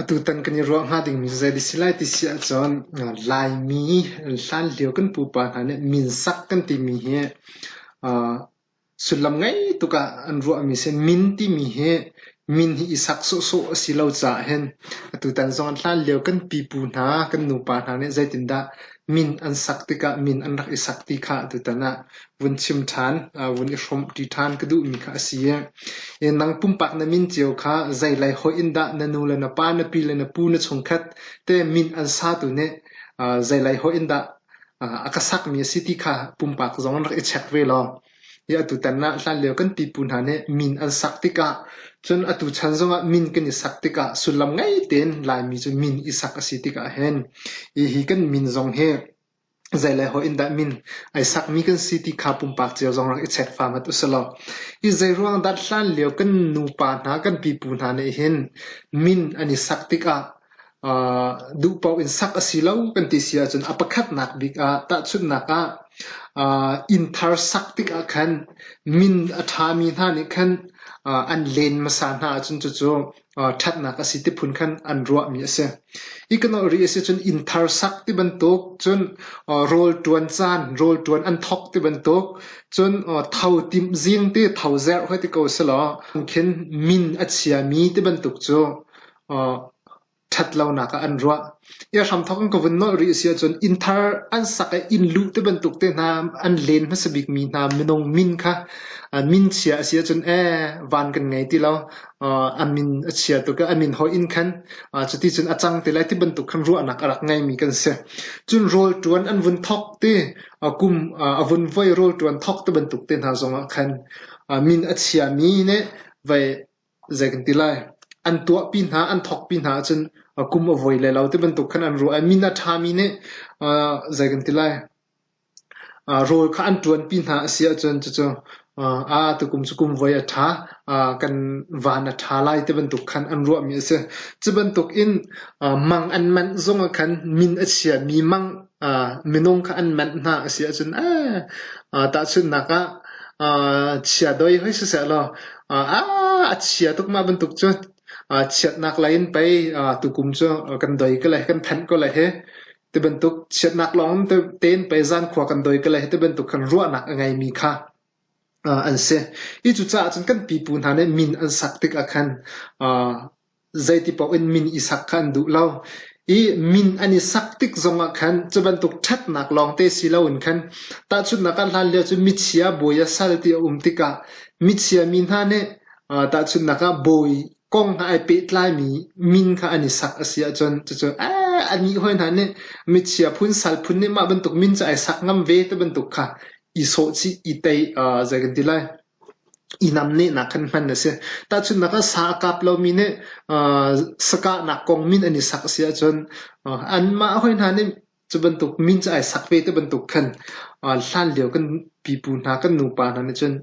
Atutan kan i ruah hnga dingmi cu zei a si lai ti si ahcun Laimi hlanlio kan pupa hna nih minsak kan timi hi sullam ngei tuk ah an ruahmi a si. Min timi hi min hi i sak sawhsawh a si lo caah hin atutan zong hlanlio kan pipu hna kan nupa hna nih zeitindah min an sak tikah min an rak i sak ti kha atutan ah vun chim ṭhan, vun i hrawmṭi ṭhan ka duhmi kha a si i nang pumpak na min cio kha zei lei hoih in dah na nu le na pa, na pi le na pu, na chungkhat te min an satu nih zei lei hoih in dah a ka sakmi a si ti kha pumpak zong rak i check ve law hi atutan ah hlanlio kan pipu hna nih min an sak tikah cun atu chan zongah min kan i sak tikah sullam ngei tein Laimi cu min i sak a si tikah hin hi kan min zong hi Zei le hawi in dah min ai sakmi kan si ti kha pumpak cio zong rak i check fa hmat usilaw. Hi zeiruang dah hlanlio kan nupa hna kan pipu hna nih hin min an i sak tikah uh, duh paoh in sak a si lo kan ti si ahcun a pakhatnak bik ah tahchunhnak ah uh, inn thar sak tikah khan min a ṭhami hna nih khan uh, an len hmasa hna ahcun cucu ṭhatnak a si ti phun khan an ruahmi a si. Hi kan holh rih a si cun inn thar sak ti bantuk, cun rawl ṭuan caan, rawl ṭuan an thawk ti bantuk, cun tho timh zing ti, tho zerh hoi ti ko selaw khin min a chiami ti bantuk cu ṭhat lonak ah an ruah. I a hramthawk in ka vun nolh rih a si ahcun inn thar an sak i inn luh ti bantuk te hna an len hmasa bikmi hna minung min kha min chia a si ahcun ee van kan ngei ti lo a min a chia tuk i a min hawih in khan cuti cun a cang te lai ti bantuk khan ruahnak a rak ngeimi kan si. Cun rawl ṭuan an vun thawk ti kum a vun voi rawl ṭuan thawk ti bantuk te hna zongah khan min a chiami nih vei zei kan ti lai an tuahpi hna an thawkpi hna ahcun kum a voi lai lo ti bantuk khan an ruah i min a ṭhami nih zei kan ti lai Rawl kha an ṭuanpi hna a si ahcun cucu aa tukum cu kum voi a ṭha, kan van a ṭha lai ti bantuk khan an ruahmi a si. Cu bantuk in mang an manh zong ah khan min a chiami mang minung kha an manh hna a si ahcun tahchunhnak ah chia doi hoi siseh law a chia tuk mah bantuk cu chiatnak lei in pei tukum cu kan doi ko lai kan phanh ko lai hi tibantuk chiatnak lawng tein pei zankhua kan doi ka le tibantuk khan ruahnak a ngeimi kha an si. Hi cucaah cun kan pipu hna nih min an sak tikah khan zeiti paoh in min i sak kha an duh lo. I min an i sak tik zongah khan cu bantuk ṭhatnak lawngte si loin khan tahchunhnak ah hlan lio cu michia bawi a sal ti a um tikah michia mi hna nih tahchunhnak ah bawi kong he ai pehtlaimi min kha an i sak a si ahcun cucu ee anih hawi hna nih michia phun sal phun nih mah bantuk min cu ai sak ngam ve ti bantuk kha i sawhchih i tei zei kan ti lai i namnehnak khan hman a si. Tahchunhnak ah sa a kap lomi nih sakahnak kong min an i sak a si ahcun anmah hawi hna nih Cu bantuk min cu ai sak ve ti bantuk khan hlanlio kan pipu hna kan nupa hna nih cun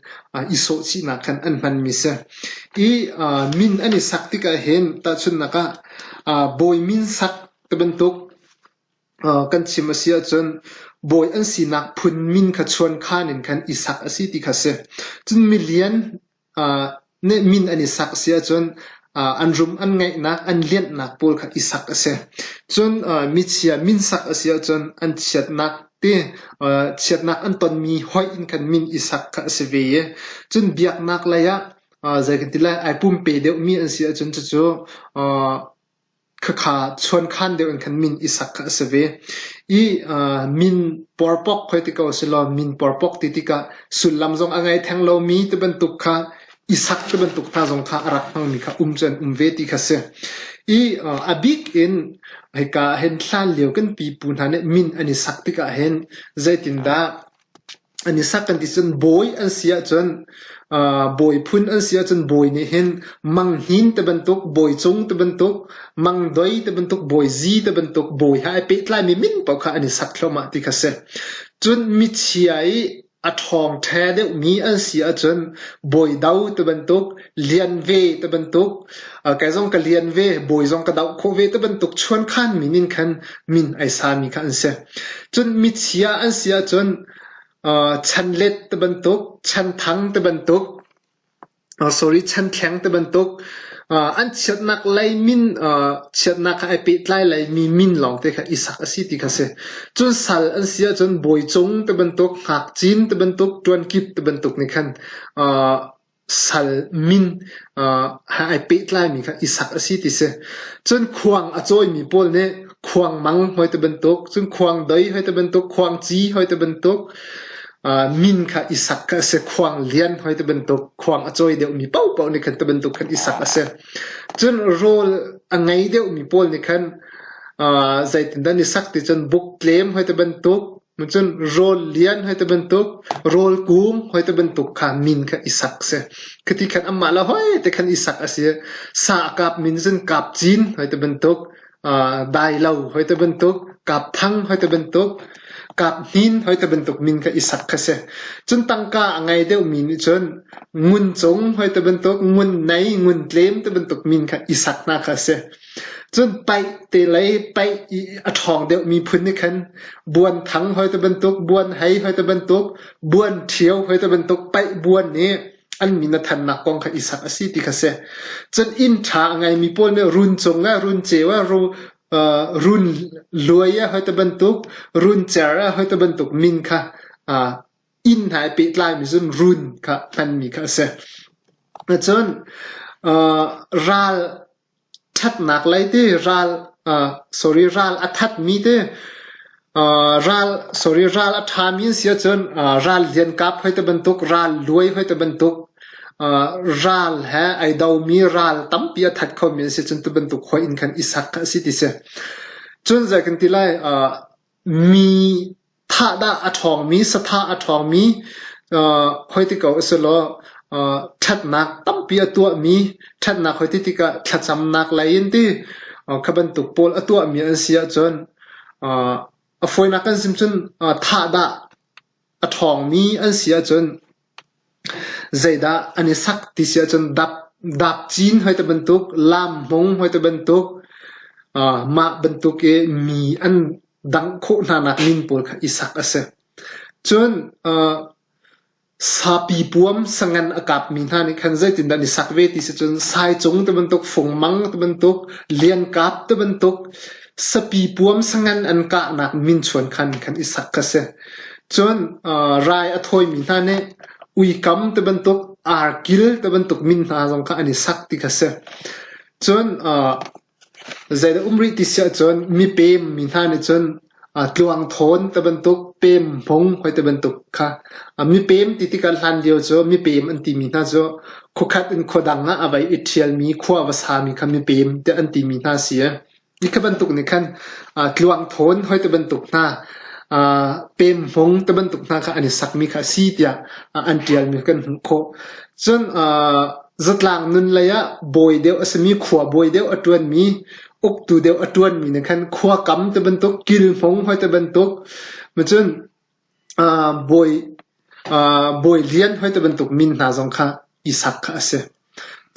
i sawhchihnak khan an hmanmi si. I min an i sak tikah hin tahchunhnak ah bawi min sak ti bantuk kan chim a si ahcun bawi an sinak phun min kha chuankhan in khan i sak a si ti kha si. Cun milian nih min an i sak a si ahcun an rum an ngeihnak an lianhnak pawl kha i sak a si. Cun michia min sak a si ahcun an chiatnak ti chiatnak an tonmi hoih in khan min i sak kha a si ve i cun biaknak lei ah zei kan ti lai ai pumpe deuhmi an si ahcun cucu Khakha chuankhan deuh in khan min i sak kha a si ve. I min pawrpok khoi ti ko silaw min pawrpok ti tikah sullam zong a ngei theng lomi ti bantuk kha i sak ti bantuk hna zong kha a rak hmangmi kha um cu an um ve ti kha si. I a bik in hika hin hlan lio kan pipu hna nih min an i sak tikah hin zeitindah an i sak kan ti cun bawi an si ahcun bawi phun an si ahcun bawi nih hin manghnin te bantuk bawi cung te bantuk mangdoi te bantuk bawi zi te bantuk bawi he ai pehtlaimi min paoh kha an i sak thluahmah ti kha si. Cun michia i a ṭhawng ṭhe deuhmi an si ahcun bawi do te bantuk lian ve te bantuk kei zong ka lian ve bawi zong ka doh khawh ve te bantuk chuankhan min in khan min ai sami kha an si. Cun michia an si ahcun chanlet te bantuk, chanthang te bantuk, sorry, chanthleng te bantuk. An chiatnak lei min chiatnak kha ai pehtlai leimi min lawngte kha i sak a si ti kha a si. Cun sal an si ahcun bawicung ti bantuk, ngakcin ti bantuk, ṭuankip ti bantuk nih khan sal min he ai pehtlaimi kha i sak a si ti si. Cun khuang a cawimi pawl nih khuangmang hoi ti bantuk, cun khuangdoi hoi ti bantuk, khuangci hoi ti bantuk min kha i sak kha a si. Khuang lian hoi ti bantuk, khuang a cawi deuhmi paohpaoh nih khan ti bantuk khan i sak a si. Cun rawl a ngei deuhmi pawl nih khan zeitindah an i sak ti cun buktlem hoi ti bantuk, Cun rawl lian hoi ti bantuk, rawl kung hoi ti bantuk kha min kha i sak si. Khati khan anmah le hoi te khan i sak a si. Sa a kap min cun kap cin hoi ti bantuk, dailo hoi ti bantuk, kap thang hoi ti bantuk, kap hnin hoi ti bantuk min kha i sak kha si. Cun tangka a ngei deuhmi nih cun ngun cung hoi ti bantuk, ngun nei, ngun tlem ti bantuk min kha i sak hna kha a si. Cun paih te lei paih i a ṭhawng deuhmi phun nih khan buan thang hoi ti bantuk, buan hei hoi ti bantuk, buan ṭhio hoi ti bantuk paih buan nih an min a thannak kong kha i sak a si ti kha si. Cun inn ṭha a ngeimi pawl nih run cung ah, run ceu ah, ru, uh, run luai ah hoi ti bantuk, run cer ah hoi ti bantuk min kha uh, inn hna i pehtlaimi cun run kha hmanmi kha a si. Cun uh, ral Ṭhatnak lei ti ral uh, sorry ral a thatmi ti uh, ral sorry ral a ṭhami an si ahcun uh, ral lian kap hoi ti bantuk ral luai hoi ti bantuk uh, ral he ai domi ral tampi a that khomi an si cun ti bantuk hoi in khan i sak kha a si ti si. Cun zei kan ti lai uh, Mi thah dah a ṭhawngmi, sathah a ṭhawngmi hoi ti ko usulaw ṭhatnak tampi a tuahmi, ṭhatnak hoi ti tikah thlacamnak lei in ti kha bantuk pawl a tuahmi an si ahcun a fawinak kan sim cun thah dah a ṭhawngmi an si ahcun Zeidah an i sak ti si ahcun dap, dapcin hoi ti bantuk, lam hmung hoi ti bantuk, uh, mah bantuk i mi an dangh khawh hna nak min pawl kha i sak a si. Cun uh, sapi puam sangan a kapmi hna nih khan zeitindah an i sak ve ti si cun saicung ti bantuk, fungmang ti bantuk, liankap ti bantuk, sapi puam sangan an kahnak min chuan khan khan i sak kha si. Cun rai a thawimi hna nih uikam ti bantuk, arkil ti bantuk min hna zong kha an i sak ti kha si. Cun zeidah um rih ti si ahcun mipem mi hna nih cun tluangthawn ti bantuk, pem hmung hoi ti bantuk kha mipem ti tikah hlan lio cu mipem an timi hna cu khuakhat in khuadang ah a vai i ṭhialmi, khua va sami kha mipem tiah an timi hna a si. Hi kha bantuk nih khan tluangthawn hoi ti bantuk hna, pemhmung ti bantuk hna kha an i sakmi kha a si tiah an ṭialmi kan hmuh khawh. Cun zatlang nun lei ah bawi deuh a simi, khua bawi deuh a ṭuanmi, uktu deuh a ṭuanmi nih khan khua kam ti bantuk, kilhmung hoi ti bantuk, cun bawi bawi lian hoi ti bantuk min hna zong kha i sak kha a si.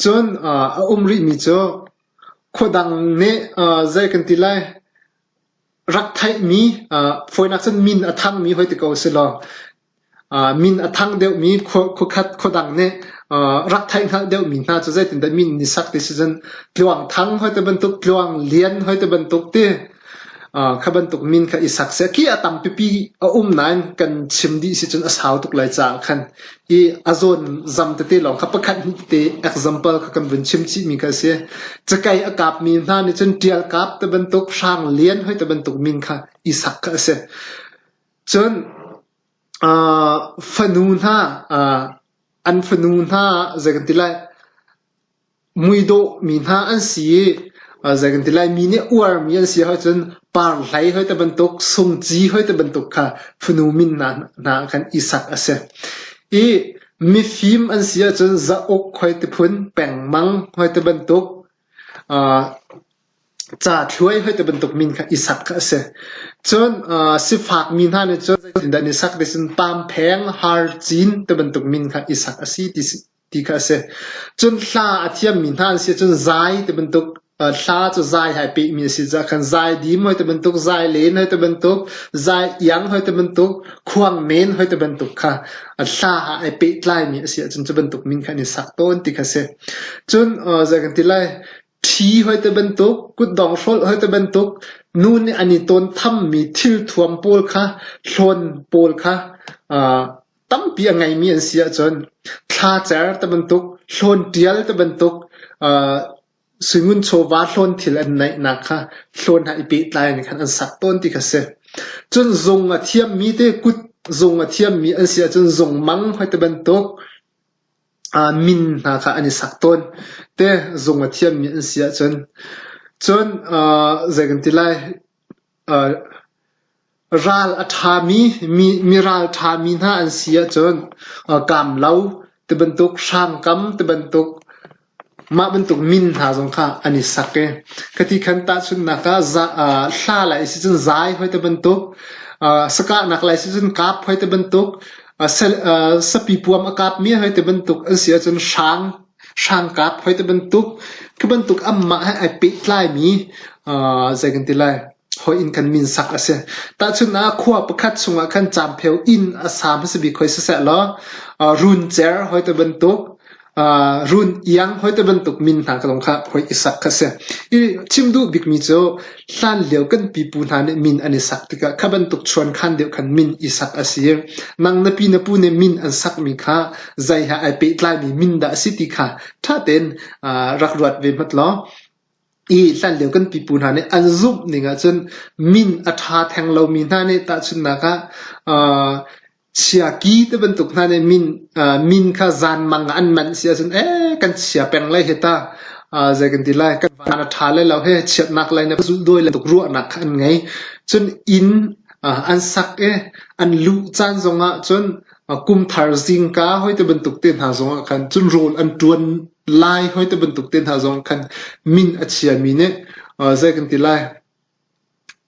Cun a um rihmi cu Khuadang nih zei kan ti lai, rak theihmi fawinak cun min a thangmi hoi ti ko silaw min a thang deuhmi khuakhat khuadang nih rak theihhngalh deuhmi hna cu zeitindah min an i sak ti si cun tluang thang hoi ti bantuk, tluang lian hoi ti bantuk ti kha bantuk min kha i sak seh. Khi a tam pipi a um nain kan chim dih si cun a sau tuk lai caah khan i a zawn zam tete lawng kha pakhat hnih tete example kha kan vun chim chihmi kha a si. Cakei a kapmi hna nih cun ṭial kap ti bantuk, hrang lian hoi ti bantuk min kha i sak kha a si. Cun uh, fanu hna, uh, an fanu hna zei kan ti lai, Muidawhmi hna an si i zei kan ti lai mi nih uarmi an si ahcun parhlei hoi ti bantuk, sungci hoi ti bantuk kha fanu min hna hna ah khan i sak a si. I mifim an si ahcun zauk hoi ti phun, pengmang hoi ti bantuk, ca thluai hoi ti bantuk min kha i sak kha a si. Cun sifakmi hna nih cun zeitindah an i sak ti cun pampheng, harcin ti bantuk min kha i sak a si ti ti kha a si. Cun hla a thiammi hna an si ahcun zai ti bantuk. Hla cu zai hai pehmi a si caah khan zai dim hoi ti bantuk, zai len hoi ti bantuk, zai iang hoi ti bantuk, khuang men hoi ti bantuk kha hla ah ai pehtlaimi a si ahcun cu bantuk min kha an i sak tawn ti kha a si. Cun zei kan ti lai, ṭhi hoi ti bantuk, kutdong hrolh hoi ti bantuk, nu nih an i tawn thammi thilthuam pawl kha, hlawn pawl kha tampi a ngeimi an si ahcun thlacer ti bantuk, hlawn ṭial ti bantuk, Suingun chawva hlawn thil an neihnak kha hlawn ha i pehtlai in khan an sak tawn ti kha si. Cun zung a thiammi te kut zung a thiammi an si ahcun zung mang hoi ti bantuk min hna kha an i sak tawn. Te zung a thiammi an si ahcun. Cun zei kan ti lai Ral a ṭhami, mi ralṭhami hna an si ahcun kamlo tibantuk, hrangkam tibantuk, mah bantuk min hna zong kha an i sak i khati khan tahchunhnak ah hla lai si cun zai hoi tibantuk, sakahnak lai si cun kap hoi tibantuk, sapi puam a kapmi hoi tibantuk an si ahcun hrang hrangkap hoi tibantuk, khi bantuk anmah he ai pehtlaimi zei kan ti lai hoi in kan min sak a si. Tahchunh ah khua pakhat chungah khan Campheu inn a sa hmasa bik hoi siseh law Runcer hoi te bantuk Run Iang hoi te bantuk min hna zong kha hoi i sak kha si. I chim duh bikmi cu hlan lio kan pipu hna nih min an i sak tikah kha bantuk chuankhan deuh khan min i sak a si. Nang na pi na pu nih min an sakmi kha zei he ai pehtlaimi min dah a si ti kha ṭha tein rak ruat ve hmat law I hlanlio kan pipu hna nih an zumh ning ahcun min a ṭha theng lomi hna nih tahchunhnak ah uh, chiaki ti bantuk hna nih min uh, min kha zanmang ah an manh si ahcun ee kan chia peng lai hi ta uh, zei kan ti lai kan van a ṭha lai lo he chiatnak lai na zulh dawi lai tuk ruahnak kha an ngei. Cun inn uh, an sak i an luh caan zongah cun kum thar zingka hoi ti bantuk te hna zongah khan cun rawl an ṭuan lai hoi ti bantuk te hna zong khan min a chiami nih zei kan ti lai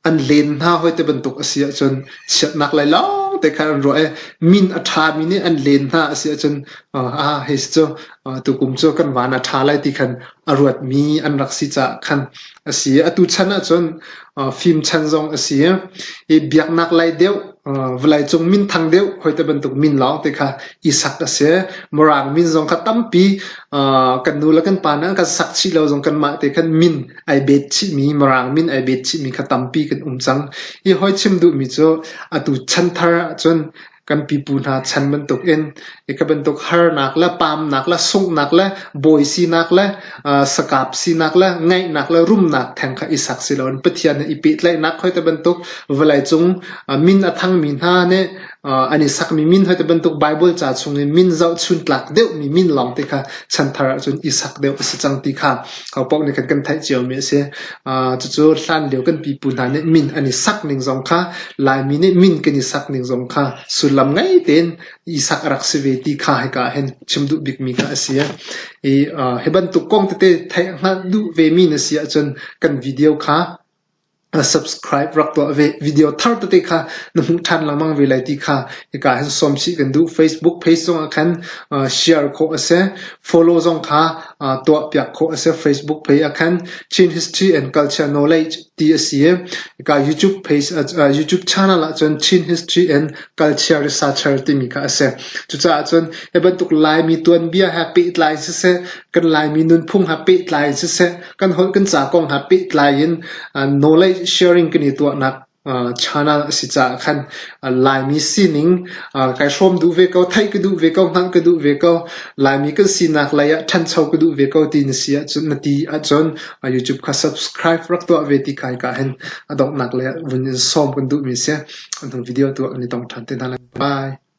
an len hna hoi ti bantuk a si ahcun chiatnak lai lawng te khan an ruah i min a ṭhami nih an len hna a si ahcun ah hei si cu tukum cu kan van a ṭha lai ti khan a ruatmi an rak si caah khan a si. Atu chan ahcun fim chan zong a si i biaknak lei deuh vawleicung minthang deuh hoi te bantuk min lawng te kha i sak a si. Mirang min zong kha tampi kan nu le kan pa nih an kan sak chih lo zong kanmah te khan min ai bet chihmi Mirang min ai bet chihmi kha tampi kan um cang. Hi hoi chim duhmi cu atu chanthar ahcun Kan pipu hna chan bantukin hika bantuk harnak le pamnak le sunghnak le bawi sinak le sakap sinak le ngaihnak le rumnak theng kha i sak si loin Pathian he i pehtlaihnak hoi te bantuk vawleicung min a thangmi hna nih an i sakmi min hoi te bantuk Bible ca chung i min zohchun tlak deuhmi min lawng te kha chanthar ahcun i sak deuh a si cang ti kha hopaoh nih khan kan theih ciomi a si. Cucu hlan lio kan pipu hna nih min an i sak ning zong kha Laimi nih min kan i sak ning zong kha sullam ngei tein i sak a rak si ve ti kha hika ah hin chim duh bikmi kha a si. I hi bantuk kong tete theih hngalh duh vemi na si ahcun kan video kha subscribe rak tuah ve. Video thar tete kha na hmuh ṭhan lengmang ve lai ti kha hika hin sawm chih kan duh. Facebook page zongah khan share khawh a si. Follow zong kha tuah piak khawh a si. Facebook page ah khan Chin History and Culture Knowledge ti a si i hika YouTube page YouTube channel ahcun Chin History and Culture Researcher timi kha a si. Cucaah cun hi bantuk Laimi tuanbia he pehtlai siseh, kan Laimi nunphung he pehtlai siseh, kan holh kan ca kong he pehtlai in knowledge sharing kan i tuahnak channel a si caah khan Laimi sining kai hrawm duh ve ko, theih ka duh ve ko, hngalh ka duh ve ko, Laimi kan sinak lei ah ṭhancho ka duh ve ko ti na si ahcun na ti ahcun YouTube kha subscribe rak tuah ve ti kha hika hin a donghnak lei ah vun in sawm kan duhmi si. An video tu ah kan i tong ṭhan te hna lai. Bye.